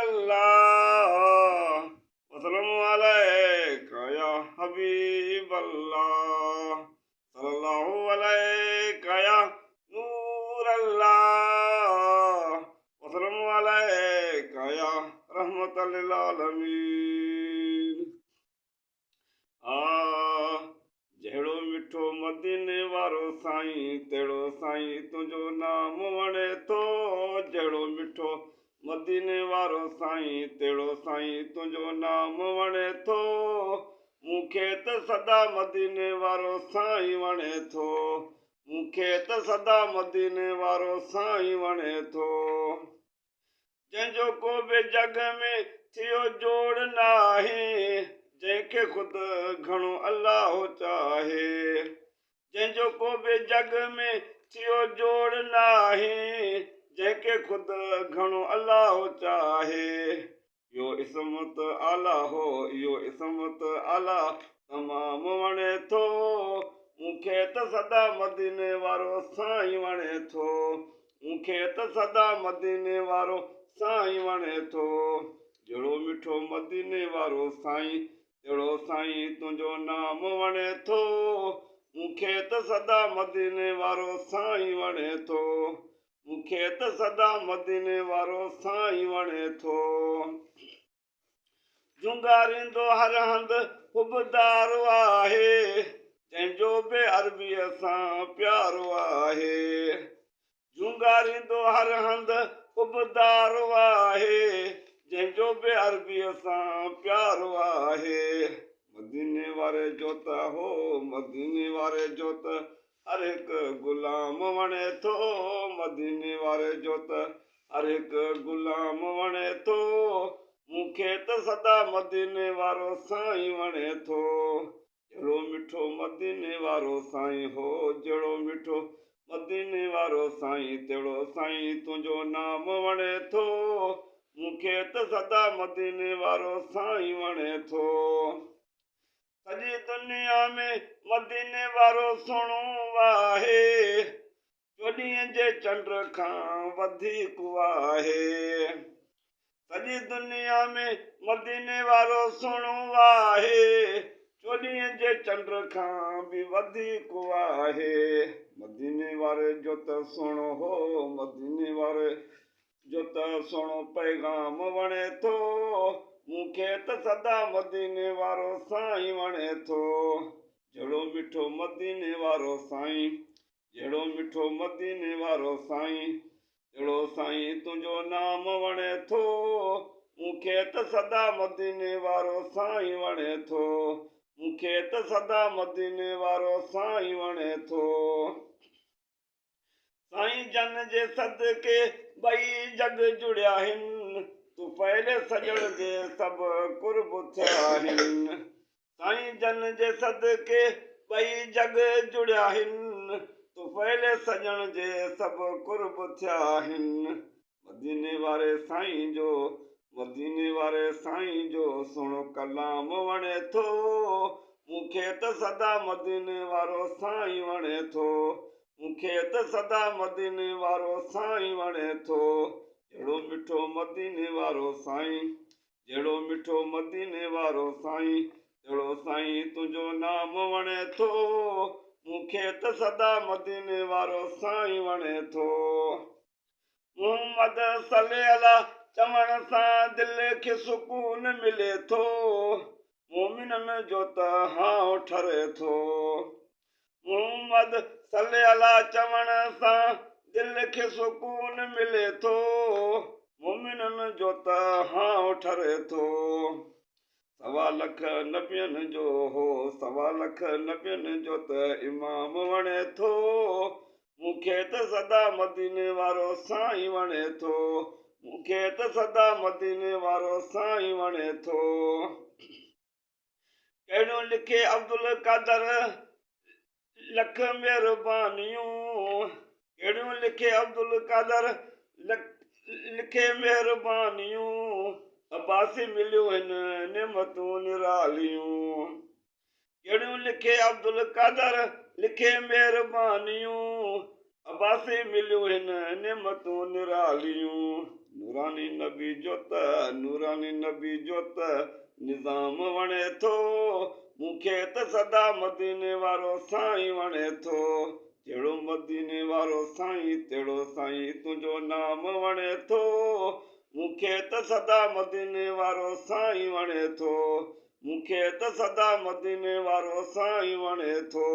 الله وسلم عليڪ يا حبيب الله صلي الله عليڪ يا نور الله وسلم عليڪ يا رحمت للعالمين. آ جهڙو مٺو مديني وارو سائين تهڙو سائين تنهنجو نام وڻي ٿو جهڙو مٺو مديني وارو سائين تهڙو سائين تنهنجو نام وڻي ٿو مون کي ته سدا مديني وارو سائين وڻي ٿو مون کي ته سدا مديني وارو سائين وڻي ٿو جنهن جو ڪو به جڳ ۾ ٿيو جوڙ ناهي جنهن کي خود گهڻو الله چاهي جنهن جو ڪو به جڳ ۾ ٿيو جوڙ ناهي جنهن کي خود گهڻو الله چاهي اهو اسم ته اعليٰ هو اهو اسم ته اعليٰ تمام وڻي ٿو مون کي ته سدا مديني وارو سائين وڻي ٿو مون کي ته سدا مديني وارو سائين وڻي ٿو جهڙو مٺو مديني وارو سائين تهڙو سائين تنهنجو نام وڻي ٿو مون کي ته سدا مديني وارو سائين وڻي ٿو مون کي ته سدا مديني وارو سائين وڻي ٿو. جهونگاريندو هر هنڌ حبدار آهي جنهن جو به عربيء سان پيارو آهي. جهونگاريندو هر هنڌ حبدار آهي، جنهن جو به عربيء سان پيارو آهي. مديني واري جو ته هو مديني واري جو ته هر هڪ غلام وڻي ٿو، مديني واري جو ته هر هڪ غلام وڻي ٿو، مون کي ته سدا مديني وارو سائين وڻي ٿو. جهڙو مٺو مديني وارو سائين هو جهڙو مٺو مديني وارو سائين تهڙو سائين تنهنجو نام وڻي ٿو مون کي ته سدا مديني وارو سائين وڻي ٿو سڄي دنيا ۾ مديني وارو سهڻو آهي چوڏهينء جي چنڊ کان وڌيڪ آهي. سڄي دنيا ۾ مديني وارو سهڻو آهي. چوڏهينء جي چنڊ کان به وڌيڪ آهي. مديني واري جو ته سهڻو هو، مديني واري جو ته سهڻو پيغام وڻي ٿو. مون کي ته سدا مديني وارو سائين وڻي ٿو. جهڙو مٺو مديني وارو سائين. جهڙو مٺو مديني وارو سائين، تهڙو سائين تنهنجو نام وڻي ٿو. مون کي ته سدا مديني وارو سائين وڻي ٿو. مون کي ته سدا مديني وارو سائين وڻي ٿو. سائين جن جي صدقي ٻئي جڳ جڙيا هن، طفيل سڄڻ جي سڀ قرب ٿيا هن. سائين جن جي صدقي ٻئي جڳ جڙيا هن، طفيل سڄڻ جي سڀ قرب ٿيا هن. مديني واري سائين جو مديني واري سائين جو سهڻو ڪلام وڻي ٿو، مون کي ته سدا مديني وارو سائين وڻي ٿو، مون کي ته سدا مديني وارو سائين وڻي ٿو، جهڙو مٺو مديني وارو سائين. جهڙو مٺو مديني وارو سائين، تهڙو سائين تنهنجو نام وڻي ٿو. مون کي ته سدا مديني وارو سائين وڻي ٿو. محمد صلي الله چوڻ سان دل کي سڪون ملي ٿو. مومنن جو ته هانء ٺري ٿو. محمد صلي الله چوڻ سان دل کي سڪون ملي ٿو، مومنن جو ته هانء ٺري ٿو. سوا لک نبين جو هو سوا لک نبين جو ته امام وڻي ٿو، مون کي ته سدا مديني وارو سائين وڻي ٿو، مون کي ته سدا مديني وارو سائين وڻي ٿو. ڪهڙيون لکي عبدالقادر لک مهربانيون ڪهڙيون لکي عبدالقادر لکي مهربانيون عباسي مليون هن نعمتون نراليون ڪهڙيون لکي عبدالقادر لکي مهربانيون عباسي مليون هن نعمتون نراليون نوراني نبي. نبي جو ته نوراني نبي جو ته نظام وڻي ٿو. مون کي ته سدا مديني وارو سائين وڻي ٿو. جهڙو مديني وارو سائين تهڙو سائين تنهنجو نام وڻي ٿو. مون کي ته سدا مديني وارو سائين وڻي ٿو. مون کي ته سدا مديني وارو سائين وڻي ٿو.